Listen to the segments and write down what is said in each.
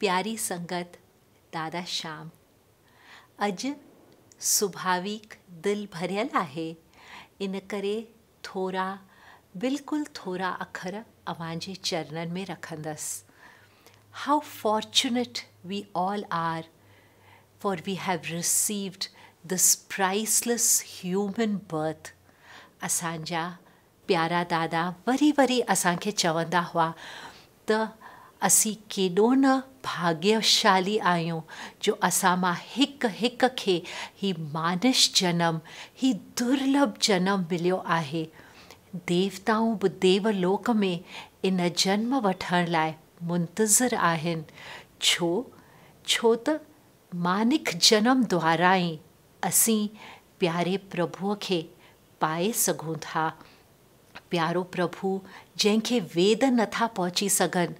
پياري سنگت دادا شيام اڄ سڀاويڪ دل ڀريل آهي ان ڪري ٿورا بلڪل ٿورا اکر اوهان جي چرنن ۾ رکندس. How fortunate we all are for we have received this priceless human birth. اسان جا پيارا دادا وري وري اسان کي چوندا هئا ته اسين ڪيڏو نه ڀاڳيشالي آهيون جو اسان مان هڪ هڪ کي هي مانش جنم، هي درلڀ جنم مليو آهي. ديوتائون به ديو لوڪ ۾ ان جنم وٺڻ لاء منتظر آهن. ڇو؟ ڇو ته مانک جنم دوارا ئي اسين پياري پرڀوء کي پائي سگهون ٿا. پيارو پرڀو جنهن کي ويد نه ٿا پهچي سگهن،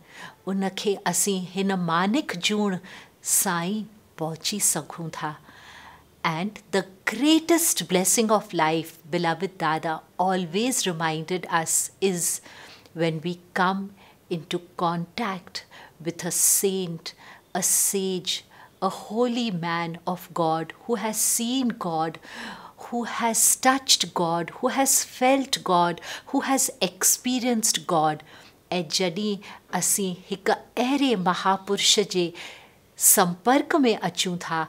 ان کي اسين هن مانک جوڻ سان ئي پهچي سگهون ٿا. And the greatest blessing of life beloved Dada always reminded us is when we come into contact with a saint, a sage, a holy man of God who has seen God, who has touched God, who has felt God, who has experienced God. ۽ جڏهن اسين هڪ اهڙي مهاپرش جي سمپرڪ ۾ اچون ٿا،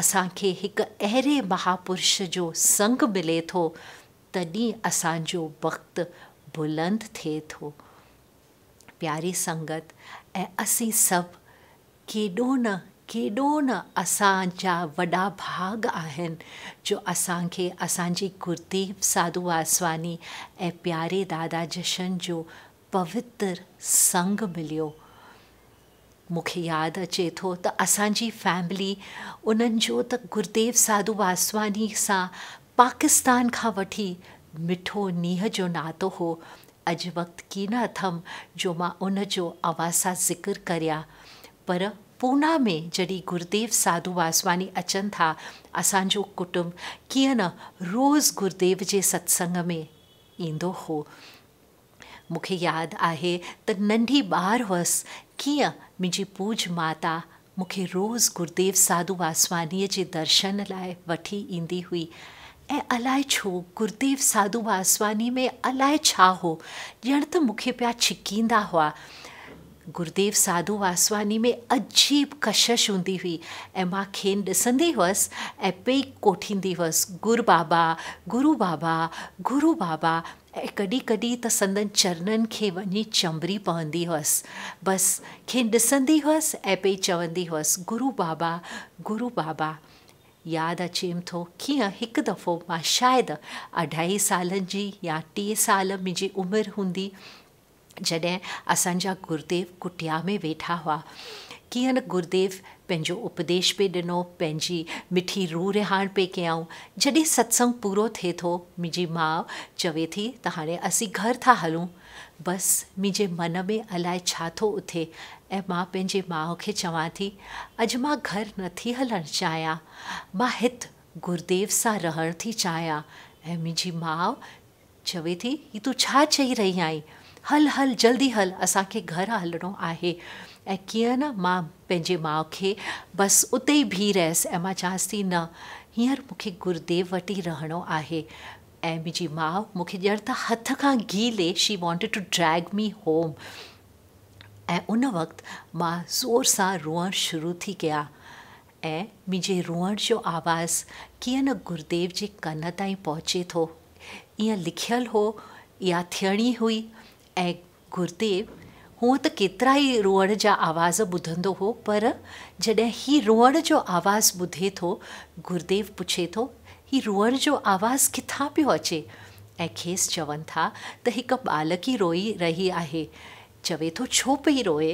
اسان کي هڪ اهڙي مهاپرش جو سنگ ملي ٿو، تڏهن اسان جو بخت بلند ٿئي ٿو. پياري سنگت ۽ اسين سڀ ڪيڏو نه ڪيڏو نه اسان جا وڏا ڀاڳ آهن جو اسان کي اسان جي گرديو ساڌو واسواڻي ۽ پياري دادا جشن جو پوتر سنگ مليو. مون کي ياد اچي ٿو ته اسان جي فيملي انهن جو ته گرديو ساڌو واسواڻي سان پاڪستان کان وٺي مٺو نينهن جو ناتو هو. اڄ وقت ڪين اٿم جو مان ان جو اوهان سان ذڪر ڪريان پر پونا ۾ جڏهن گرديو ساڌو واسواڻي اچن ٿا اسان جو ڪٽنب ڪيئن نه روز گرديو جي ستسنگ ۾ ايندو هو. مون کي ياد آهي ته ننڍي ٻار هئس ڪيئن منهنجي پوج ماتا مون کي روز گرديو ساڌو واسواڻيء جي درشن لاء وٺي ايندي هئي ۽ الائي ڇو گرديو ساڌو واسواڻي ۾ الائي ڇا هو ڄڻ ته مون کي پيا ڇڪيندا هئا. گرديو ساڌو واسواڻي ۾ عجيب ڪشش هوندي هئي ۽ مان کين ڏسندي هئس ۽ پئي ڪوٺيندي هئس گر بابا، گرو بابا، گرو بابا ۽ ڪڏهن ڪڏهن ته سندن چرنن کي وڃي چنبڙي پوندي هئس. بس کين ڏسندي هئس ۽ پئي چوندي هئس گرو بابا، گرو بابا. ياد اچيم ٿو ڪيئن هڪ دفعو مان شايد اڍائي سالن جي يا ٽي سال منهنجي عمر هوندي جڏهن اسان جا گرديو ڪٽيا ۾ ويٺا هئا. ڪيئن نه گرديو پنهنجو اپديش پئي ڏنو، پنهنجي مٺي روح رهاڻ پئي ڪيائون. جڏهن ستسنگ پورو ٿئي ٿو، منهنجي ماء چوي ٿي ته هاڻي اسين گهر ٿا هلون. بس منهنجي من ۾ الائي ڇا ٿو اٿي ۽ مان پنهنجي ماء کي چوان ٿي، اڄ مان گهر نٿي هلڻ چاهيان، مان هت گرديو سان رهڻ ٿي چاهيان. ۽ منهنجي ماء چوي ٿي، هي تون ڇا چئي رهي آهين؟ هل هل جلدي هل اسان کي گهر هلڻو آهي. ۽ ڪيئن نه مان پنهنجي ماء کي بس اتي ئي بيهي رهيس ۽ مان چوانس ٿي نه هينئر مون کي گرديو وٽ ئي رهڻو آهي. ۽ منهنجي ماء مون کي ڄڻ ته هٿ کان گهلي she wanted to drag me home ۽ ان وقت مان زور سان روئڻ شروع ٿي ڪيان ۽ منهنجي روئڻ جو آواز ڪيئن نه گرديو جي ڪن تائين پهچي ٿو. ائين لکيل هو، اها ٿيڻي هئي ۽ گرديو هونء ته ڪيترا ئي روئڻ جا آواز ٻڌندو هو پر جڏهن هي روئڻ جو آواز ٻڌي ٿو، گرديو پڇي ٿو، هي روئڻ جو آواز ڪٿان پيو اچي؟ ۽ کيس چون ٿا ته هڪ ٻالڪي روئي رهي آهي. چوي ٿو ڇو پئي روئي؟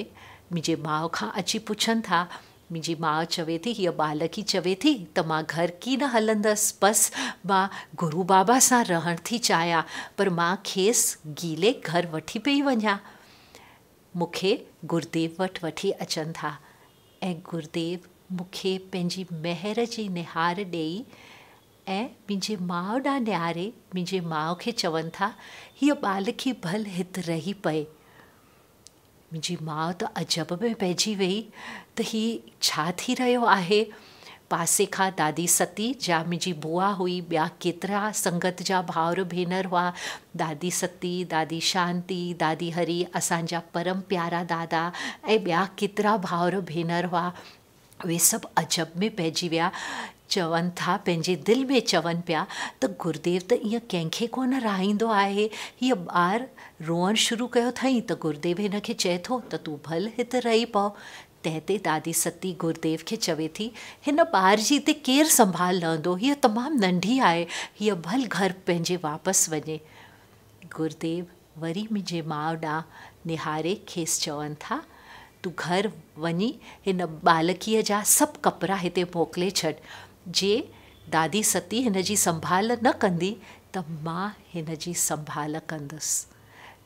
منهنجي ماء کان اچي پڇن ٿا منهنجي ماء چوي ٿي، هيء ٻالڪي چوي ٿي ته مان گهر ڪين هلندس، بس مان گرو بابا سان رهڻ ٿي چاهيان، پر مان کيس گهلي گهر وٺي پئي وڃان. مون کي گرديو وٽ وٺي اچن ٿا ۽ گرديو مون کي پنهنجي مهر جي نهار ڏيئي ۽ منهنجي ماء ڏانهن نهاري منهنجي ماء کي چون ٿا، هيء ٻالڪي ڀل هت رهي پئي. منهنجي ماء ته عجب ۾ پئجي ويئي ته هي ڇا ٿي رهيو آهي. پاسي کان دادي ستي جا منهنجي بوا هئي، ٻيا ڪيترا سنگت جا ڀائر ڀينر هئا، دادي ستي، دادي شانتي، دادي هري، اسان جا پرم پيارا دادا ۽ ٻيا ڪيترا ڀائر ڀينر هئا. اهي سڀ عجب ۾ پئجي ويا. چون ٿا، پنهنجي دل ۾ چون پيا ته گرديو ته ائين ڪنهن کي ڪونه رهائيندو آهي. هيء ٻار روئڻ شروع ڪيو اٿئي ته گرديو هن کي چئي ٿو ته تون ڀل هت رهي پئو. تنهن تي دادي ستي گرديو کي چوي ٿي، هن ٻار جي هتي ڪير سنڀال لهندو، هيء تمام ننڍي آهي، هيء ڀل گهر پنهنجي واپس وڃي. گرديو وري منهنجي ماء ڏانهن نهاري کيس چون ٿا، تون گهر وڃي هن ٻالڪيء جا سڀ ڪپڙا هتي موڪلي ڇڏ، جي دادي ستي هن جي سنڀال نه ڪندي ته مان هن جي سنڀال ڪندس.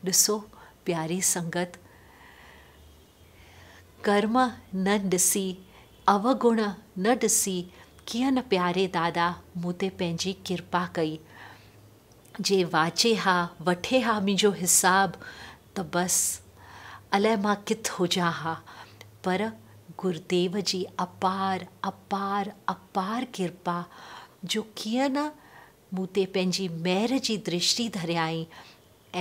ڏسو پياري سنگت! ڪرم نه ڏسي، اوگڻ نه ڏسي، ڪيئن نه پياري دادا مون تي پنهنجي ڪرپا ڪئي. جي واچي ها، وٺي ها منهنجو حساب ته بس الائي مان ڪٿ هجان ها. پر گرديو جي اپار اپار اپار ڪرپا جو ڪيئن نه مون تي پنهنجي مهر جي درشٽي ڌريائين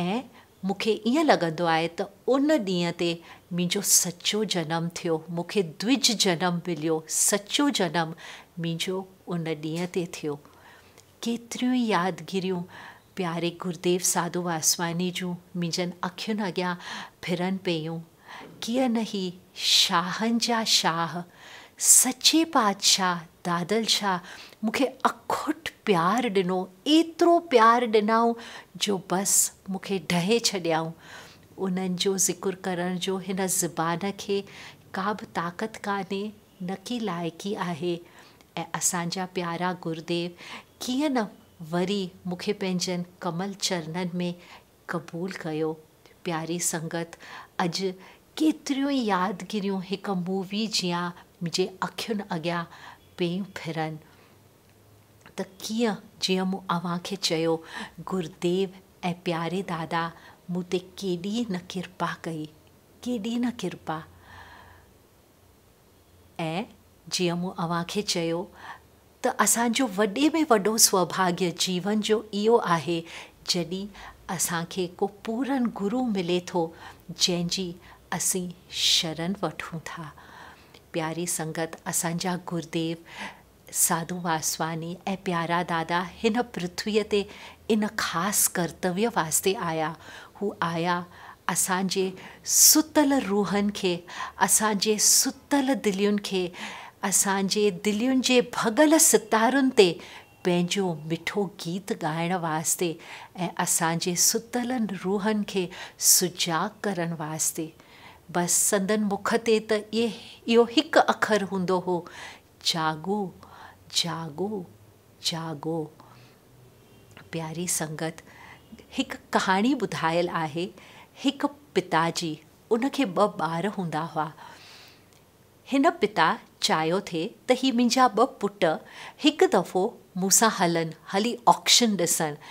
۽ مون کي ائين لڳندو آهي ته ان ڏينهن تي منهنجو سچو جنم ٿيو، مون کي دوج جنم مليو، سچو جنم منهنجو ان ڏينهن تي ٿيو. ڪيتريون ئي يادگيريون پياري گرديو ساڌو واسواڻي جون منهنجن اکين اڳيان ڦرن پيون. ڪيئن نه هي شاهن جا شاهه، سچي پادشاهه دادل شاهه مون کي اکٽ پيار ڏنو، ايترو پيار ڏنائون جو بس مون کي ڍهي ڇڏيائون. انهن جو ذڪر ڪرڻ جو هن زبان کي ڪا به طاقت ڪانهي، نه ڪي لائقي آهي. ۽ اسان جا پيارا گرديو ڪيئن نه وري مون کي پنهنجن ڪمل چرنن ۾ قبول ڪيو. پياري سنگت اڄ ڪيتريون ئي يادگيريون هڪ مووي جيان منهنجي اکين اڳيان پيون ڦرن ته ڪيئن جيئن مون اوهان کي چيو گرديو ۽ پياري دادا مون تي ڪيڏي نه ڪرپا ڪئي ڪيڏي نه ڪرپا. ۽ جيئن مون اوهان کي چيو ته اسان جو وڏي ۾ وڏو سوڀاڳيه جيون جو اهو آهي جڏهن اسان کي ڪو پورن گرو ملي ٿو جنهن جي اسين شرن وٺون ٿا. پياري سنگت اسان جا گرديو ساڌو واسواڻي ۽ پيارا دادا هن پرٿويء تي ان خاص ڪرتويه واسطي آيا. هو آيا اسان جي ستل روحن کي، اسان جي ستل دلين کي، اسان جي دلين جي ڀڳل ستارن تي پنهنجو مٺو گيت ڳائڻ واسطي ۽ اسان جي ستلن روحن کي سجاڳ ڪرڻ واسطي. بس سندن مک تي ته اهو هڪ اکر هوندو هو، جاڳو، جاڳو، جاڳو. پياري سنگت، هڪ ڪهاڻي ٻڌايل آهي، هڪ پتا جي، ان کي ٻه ٻار هوندا هئا. هن پتا چاهيو ٿي ته هي منهنجا ٻه پٽ هڪ دفعو مون سان هلن، هلي آڪشن ڏسن.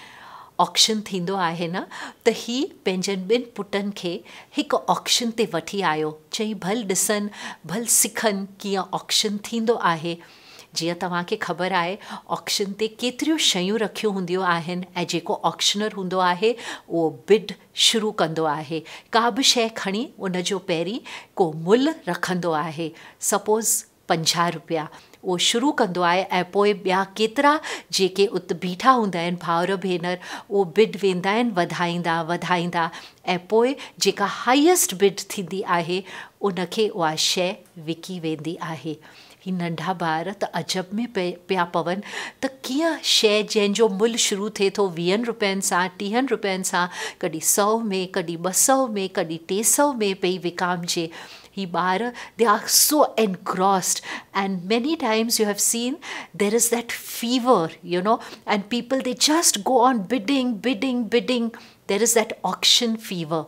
آڪشن ٿيندو آهي نه ته هي پنهنجن ٻن پٽن کي هڪ آڪشن تي وٺي آيو، چئي ڀل ڏسن، ڀل سکن ڪيئن آڪشن ٿيندو آهي. جيئن توهان کي خبر آهي آڪشن تي ڪيتريون شيون رکيون هونديون آهن ۽ جيڪو آڪشنر هوندو آهي اهو بڊ شروع ڪندو آهي ڪا به شيء کڻي ان جو پهرين ڪو ملهه رکندو آهي سپوز 50 روپيا اهو شروع ڪندو آهي ۽ پوء ٻيا ڪيترا جيڪي ات بيٺا هوندا آهن ڀائر ڀينر اهو بڊ ويندا آهن وڌائيندا وڌائيندا ۽ پوء جيڪا هائيسٽ بڊ ٿيندي آهي ان کي اها شيء وڪي ويندي آهي. هي ننڍا ٻار ته عجب ۾ پيا پون ته ڪيئن شيء جنهن جو ملهه شروع ٿئي ٿو ويهن روپين سان، ٽيهن روپين سان، ڪڏهن سؤ ۾، ڪڏهن 200 ۾، ڪڏهن 300 ۾ پئي وڪامجي. هي ٻار they are so engrossed and many times you have seen there is that fever you know and people they just go on bidding bidding bidding there is that auction fever.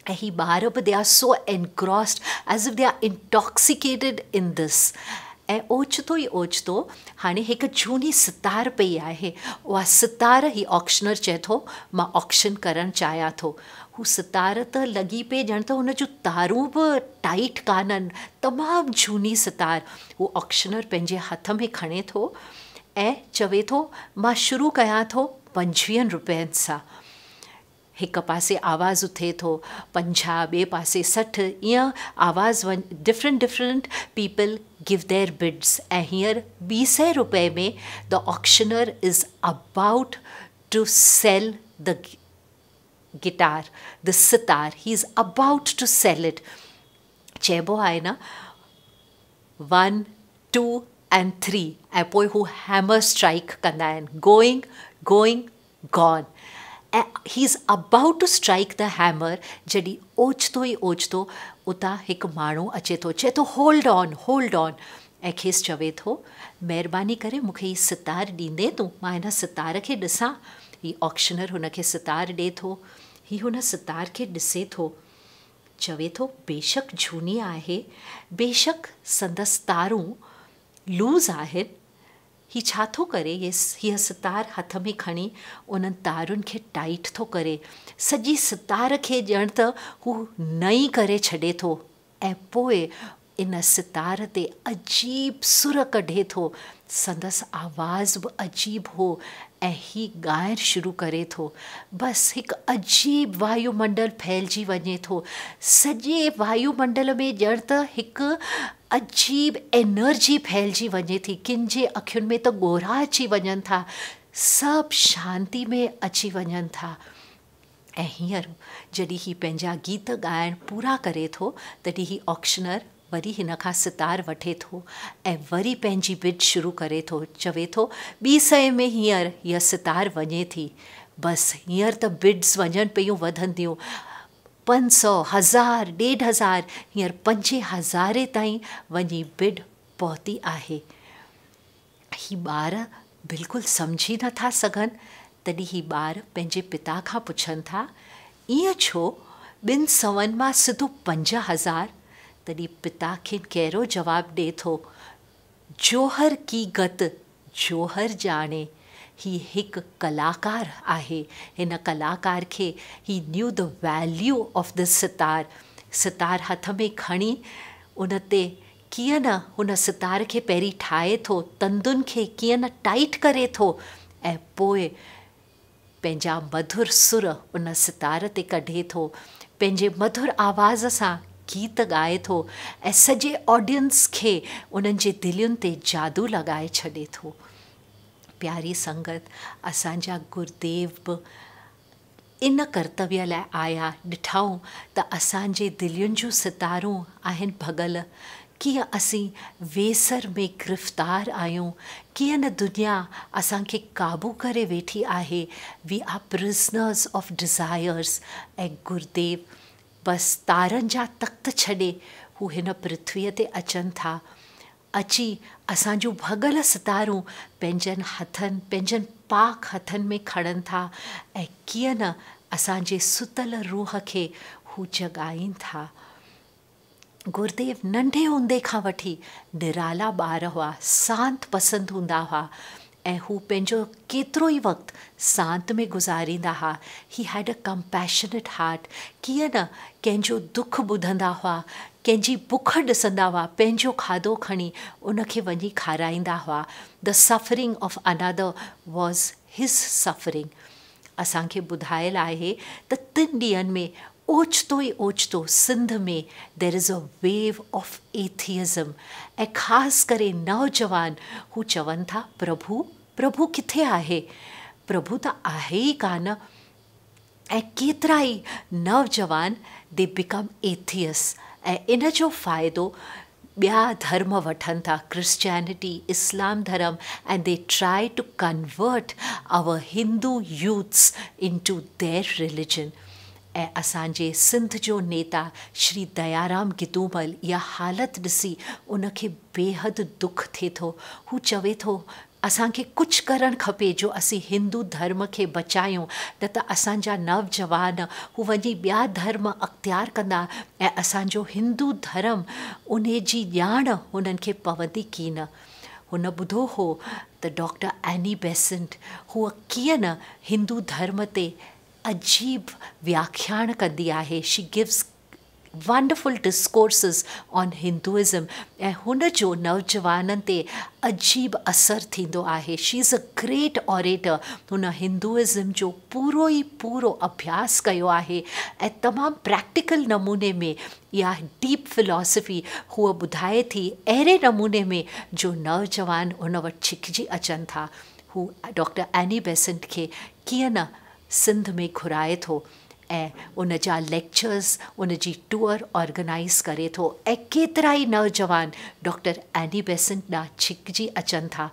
۽ هي ٻار به they are so engrossed as if they are intoxicated in this. ۽ اوچتو ئي اوچتو هاڻي هڪ جهوني ستار پئي آهي. اها ستار هي آڪشنر چئي ٿو مان آڪشن ڪرڻ چاهيان ٿو. هو ستار ته لڳي پئي ڄڻ ته هن جون تارون به ٽائيٽ ڪانهن. تمام جهوني ستار. هو آڪشنر پنهنجي هٿ ۾ کڻي ٿو ۽ چوي ٿو مان شروع ڪيان ٿو پنجويهن روپين سان. هڪ پاسي آواز اٿي ٿو 50، ٻئي پاسي 60، ائين آواز different different people give their bids ۽ هينئر 200 روپئي ۾ the auctioneer is about to sell the guitar, the sitar, he is about to sell it. چئبو آهي نه 1 2 ۽ 3 ۽ پوء هو هيمر اسٽرائيڪ ڪندا آهن، going going gone ۽ he is about to strike the hammer جڏهن اوچتو ئي اوچتو اتان هڪ ماڻهو اچي ٿو، چئي ٿو هولڊ آن، هولڊ آن ۽ کيس چوي ٿو مهرباني ڪري مون کي هي ستار ڏيندين تون، مان هن ستار کي ڏسان. هي آڪشنر هن کي ستار ڏي ٿو. هي هن ستار کي ڏسي ٿو، چوي ٿو بيشڪ جهوني آهي، بيشڪ سندس تارون لوز آهن، هي ڇا ٿو ڪري؟ هيء ستار هٿ ۾ کڻي انهن تارن کي ٽائيٽ ٿو ڪري. سڄي ستار کي ڄڻ ته هو نئين ڪري ڇڏي ٿو ۽ پوء ان ستار تي عجيب سر ڪڍي ٿو. سندس آواز به عجيب هو ۽ هي ڳائڻ شروع ڪري ٿو. بس هڪ عجيب وايو منڊل ڦهلجي وڃي ٿو. سڄي وايو منڊل ۾ ڄڻ ته هڪ عجيب انرجي ڦهلجي وڃي ٿي، ڪن جي اکين ۾ ته ڳوڙها اچي وڃن ٿا، سڀ شانتي ۾ اچي وڃن ٿا. ۽ هينئر جڏهن هي پنهنجا گيت ڳائڻ پورا ڪري ٿو، تڏهن هي آڪشنر وري هن کان ستار وٺي ٿو ۽ وري پنهنجي بڊ شروع ڪري ٿو، چوي ٿو 200 ۾ هينئر هيء ستار وڃي ٿي، بس هينئر ته بڊز وڃن پيون وڌنديون، 500، 1000، 1500، هينئر 5000 تائين وڃي بڊ پهتي آهي. هي ٻار بلڪل سمجهي نه ٿا سگهن. تڏهن هي ٻار پنهنجي پتا کان پڇن ٿا، ائين ڇو؟ 200 مان سڌو 5000؟ تڏهن پتا کين ڪهڙو جواب ڏئي ٿو، جوهر ڪي گت جوهر ڄاڻي. هي هڪ ڪلاڪار آهي. هن ڪلاڪار کي he knew the value of the sitar. Sitar هٿ ۾ کڻي ان تي ڪيئن نه هن ستار کي پهرين ٺاهي ٿو، تندن کي ڪيئن نه ٽائيٽ ڪري ٿو ۽ پوء پنهنجا مڌر سر ان ستار تي ڪڍي ٿو، پنهنجي مڌر آواز سان گيت ڳائي ٿو ۽ سڄي آڊينس کي انهن جي دلين تي جادو لڳائي ڇڏي ٿو. پياري سنگت، اسان جا گرديو به ان ڪرتويه لاء آيا، ڏٺائون ته اسان جي دلين جون ستارون آهن ڀڳل، ڪيئن اسين ويسر ۾ گرفتار آهيون، ڪيئن نه دنيا اسان کي قابو ڪري ويٺي آهي، we are prisoners of desires ۽ Gurudev بس تارن جا تخت ڇڏي هو هن پرٿويء تي اچن ٿا، اچي اسان جون ڀڳل ستارون پنهنجن هٿن، پنهنجن پاڪ هٿن ۾ کڻن ٿا ۽ ڪيئن نه اسان جي ستل روح کي هو جڳائين ٿا. گرديو ننڍي هوندي کان وٺي نرالا ٻار هئا، سانت پسند هوندا هئا ۽ هو پنهنجو ڪيترو ئي وقت سانت ۾ گذاريندا هئا. He had a compassionate heart. ڪيئن نه ڪنهن جو دک ٻڌندا هئا، ڪنهن جي بک ڏسندا هئا، پنهنجو کاڌو کڻي ان کي وڃي کارائيندا هئا. The suffering of another was his suffering. اسان کي ٻڌايل آهي ته تن ڏينهن ۾ اوچتو ئي اوچتو Sindh ۾ there is a wave of atheism ۽ خاص ڪري نوجوان هو چون ٿا پرڀو پرڀو ڪٿي آهي پرڀو ته آهي ئي ڪانه ۽ ڪيترا ئي نوجوان the become atheist ۽ ان جو فائدو ٻيا ڌرم وٺن ٿا، ڪرسچينٽي، اسلام ڌرم and they try to convert our Hindu youths into their religion ۽ اسان جي سنڌ جو نيتا شري ديارام گدومل اها حالت ڏسي ان کي بيحد دک ٿئي ٿو، هو چوي ٿو اسان کي ڪجهه ڪرڻ کپي جو اسين هندو ڌرم کي بچايون، نه ته اسان جا نوجوان هو وڃي ٻيا ڌرم اختيار ڪندا ۽ اسان جو هندو ڌرم انهي جي ڄاڻ هنن کي پوندي ڪين. هن ٻڌو هو ته ڊاڪٽر ايني بيسنٽ هوء ڪيئن نه هندو ڌرم تي عجيب وياکياڻ ڪندي آهي، She gives wonderful discourses on Hinduism ۽ هن جو نوجوانن تي عجيب اثر ٿيندو آهي. She is a great orator. هن هندوازم جو پورو ئي پورو اڀياس ڪيو آهي ۽ تمام پريڪٽيڪل نموني ۾ اها ڊيپ فلاسفي هوء ٻڌائي ٿي اهڙي نموني ۾ جو نوجوان هن وٽ ڇڪجي اچن ٿا. هو ڊاڪٽر ايني بيسنٽ کي ڪيئن نه سنڌ ۾ گهرائي ٿو ۽ ان جا ليڪچرز، ان جي ٽوئر آرگنائيز ڪري ٿو ۽ ڪيترائي نوجوان ڊاڪٽر ايني بيسنٽ ڏانهن ڇڪجي اچن ٿا.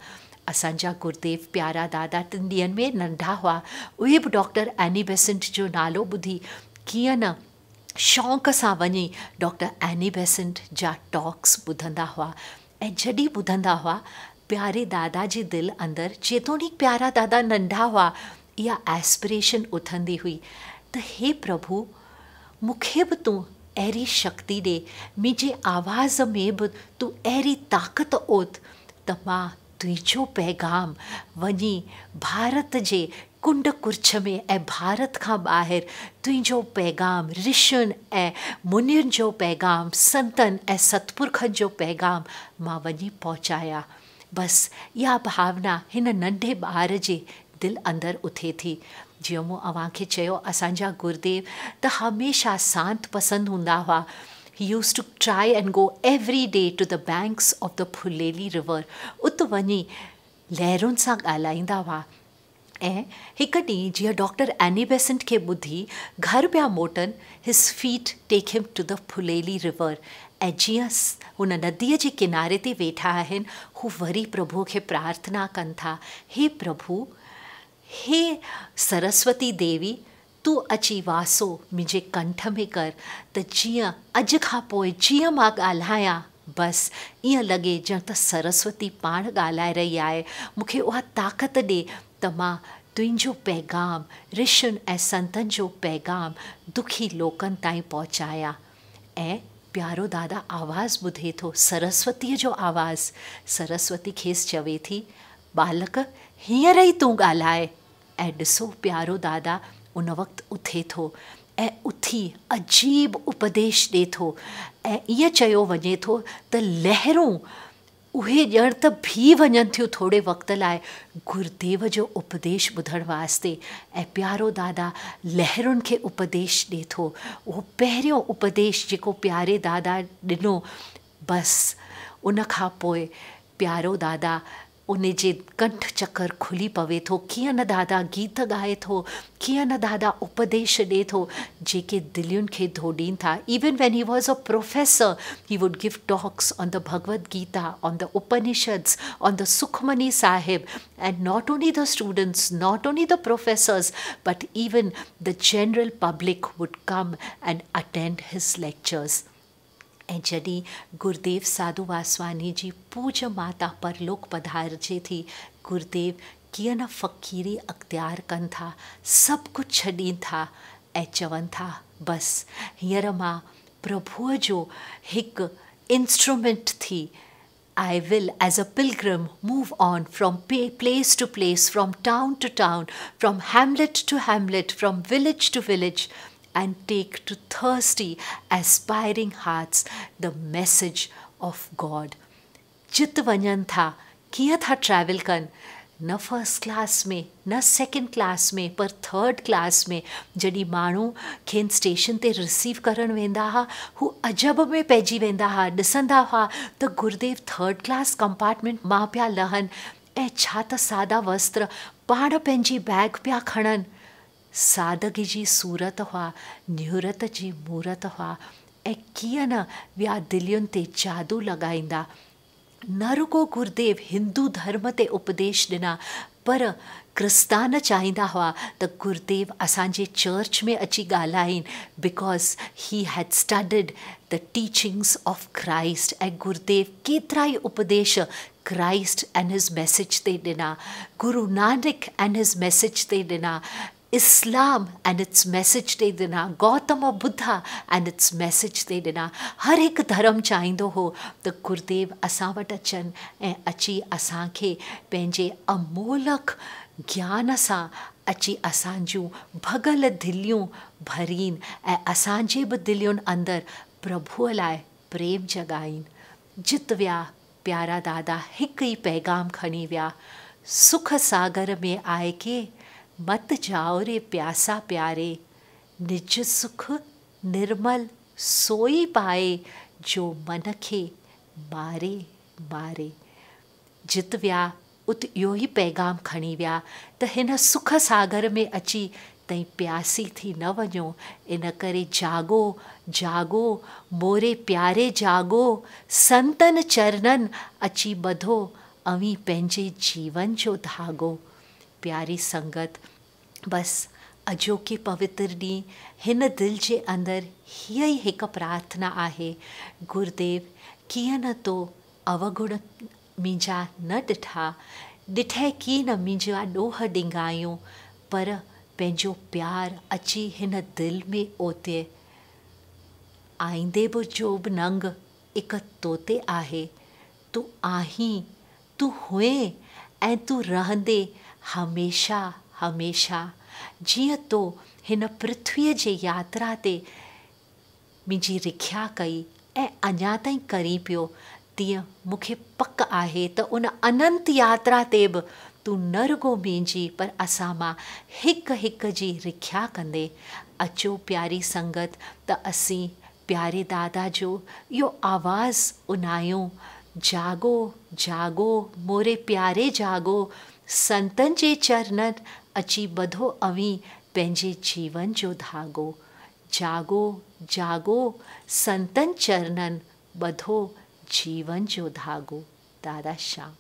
اسان جا گرديو پيارا دادا تن ڏينهن ۾ ننڍا هئا، اهي به ڊاڪٽر ايني بيسنٽ جو نالو ٻڌي ڪيئن نه شوق سان وڃي ڊاڪٽر ايني بيسنٽ جا ٽاڪس ٻڌندا هئا ۽ جڏهن ٻڌندا هئا، پياري دادا جي دل اندر، جيتوڻيڪ پيارا دادا ننڍا هئا، اها Aspiration اٿندي هئي ته هي پرڀو! مون کي به تون اهڙي شڪتي ڏي، منهنجي آواز ۾ به تون اهڙي طاقت اوت ته مان تنهنجو پيغام وڃي ڀارت جي ڪنڊ ڪڙڇ ۾ ۽ ڀارت کان ٻاهر تنهنجو پيغام، رشين ۽ منين جو پيغام، سنتن ۽ ستپرکن جو پيغام مان وڃي پهچايان. بس اها ڀاونا هن ننڍي ٻار جي دل اندر اٿي ٿي. جيئن مون اوهان کي چيو اسان جا گرديو ته هميشه سانت پسند هوندا هئا. He used to try and go every day to the banks of the Phuleli river. ات وڃي لهرن سان ڳالهائيندا هئا. ۽ هڪ ڏينهن جيئن ڊاڪٽر ايني بيسنٽ کي ٻڌي گهر پيا موٽن، his feet take him to the Phuleli river ۽ جيئن هن نديء جي ڪناري تي ويٺا آهن، هو وري پرڀوء کي پرارٿنا ڪن ٿا، هي پرڀو! هي سرسوتي ديوي! تون اچي واسو منهنجي ڪنٺ ۾ ڪر ته جيئن اڄ کان پوء جيئن مان ڳالهايان بس ائين لڳي ڄڻ ته سرسوتي پاڻ ڳالهائي رهي آهي. مون کي اها طاقت ڏي ته مان تنهنجو پيغام، رشين ۽ سنتن جو پيغام دکي لوڪن تائين پهچايان. ۽ پيارو دادا آواز ٻڌي ٿو، سرسوتيء جو آواز. سرسوتي کيس چوي ٿي، ٻالڪ هينئر ئي تون ڳالهاء. ۽ ڏسو پيارو دادا ان وقت اٿي ٿو ۽ اٿي عجيب اپديش ڏي ٿو ۽ ائين چيو وڃي ٿو ته لهرون اهي ڄڻ ته بيهي وڃن ٿيون ٿوري وقت لاء گرديو جو اپديش ٻڌڻ واسطي ۽ پيارو دادا لهرن کي اپديش ڏي ٿو اهو پهريون اپديش جيڪو پياري دادا ڏنو بس ان کان پوء پيارو دادا ان جي ڪنٺ چڪر کلي پوي ٿو، ڪيئن نه دادا گيت ڳائي ٿو، ڪيئن نه دادا اپديش ڏي ٿو، جيڪي دلين کي ڌوڏين ٿا. Even when he was a professor, he would give talks on the Bhagavad Gita, on the Upanishads, on the Sukhmani Sahib and not only the students, not only the professors, but even the general public would come and attend his lectures. ۽ جڏهن گرديو ساڌو واسواڻي جي پوڄ ماتا پرلوڪ پڌارجي ٿي، گرديو ڪيئن نه فقيري اختيار ڪن ٿا، سڀ ڪجهه ڇڏين ٿا ۽ چون ٿا، بس هينئر مان پرڀوء جو هڪ انسٽرومينٽ ٿي I will as a pilgrim move on from place to place, from town to town, from hamlet to hamlet, from village to village and take to thirsty aspiring hearts the message of God. جت وڃن ٿا، ڪيئن ٿا travel ڪن، نه first class ۾، نه second class ۾، پر third class ۾. جڏهن ماڻهو کين اسٽيشن تي رسيو ڪرڻ ويندا ها، هو عجب ۾ پئجي ويندا ها، ڏسندا هئا ته گرديو ٿرڊ ڪلاس ڪمپارٽمينٽ مان پيا لهن ۽ ڇا ته سادا وستر، پاڻ پنهنجي بيگ پيا کڻن. سادگي جي صورت هئا، نوڙت جي مورت هئا ۽ ڪيئن نه ويا دلين تي جادو لڳائيندا. نه رڳو گرديو هندو ڌرم تي اپديش ڏنا پر ڪرستان چاهيندا هئا ته گرديو اسان جي چرچ ۾ اچي ڳالهائين because he had studied the teachings of Christ ۽ Gurdev ڪيترائي اپديش ڪرائسٽ اينڊ his message تي ڏنا، Guru Nanak and his message تي ڏنا، اسلام اينڊ it's message تي ڏنا، گوتم ٻڌا اينڊ it's message تي ڏنا. هر هڪ ڌرم چاهيندو هو ته گرديو اسان وٽ اچن ۽ اچي اسان کي پنهنجي امولڪ گيان سان اچي اسان جون ڀڳل دليون ڀرين ۽ اسان جي به دلين اندر پرڀوء لاء پريم جڳائين. جت ويا پيارا دادا هڪ ئي پيغام کڻي ويا، سک ساگر ۾ آئي ڪي مت جائو ري پياسا پياري، نج سک نرمل سوئي پائي جو من کي ماري ماري. جت ويا ات اهو ئي پيغام کڻي ويا ته هن سک ساگر ۾ اچي تئين پياسي ٿي نه وڃو، ان ڪري جاڳو، جاڳو، موري پياري جاڳو، سنتن چرنن اچي ٻڌو اوهين پنهنجي جيون جو ڌاڳو. پياري سنگت، بس اڄوڪي پوتر ڏينهن هن دل جي اندر هيء ئي هڪ پرارٿنا آهي، گرديو ڪيئن نه تو اوگڻ منهنجا نه ڏٺا، ڏٺئي ڪي نه منهنجا ڏوهه ڏنگايون، پر پنهنجو پيار اچي هن دل ۾ اوتي. آئيندي به جو به ننگ اڪ توتي آهي، تون آهين، تون هئين ۽ تون رهندين هميشه هميشه، جيئن تو هن پرٿويء جي ياترا تي منهنجي رکيا ڪئي ۽ اڃا تائين ڪرين پيو، تيئن مون کي پڪ آهي ته ان اننت ياترا تي به تون نه رڳو منهنجي پر اسان مان هڪ هڪ جي رکيا ڪندين. اچو پياري سنگت ته اسين پياري دادا جو اهو آواز اونايون، جاڳو، جاڳو، موري پياري جاڳو، سنتن جي چرنن اچي ٻڌو اوهين پنهنجي جيون جو ڌاڳو. جاڳو، جاڳو، سنتن چرنن ٻڌو جيون جو ڌاڳو. دادا شيام.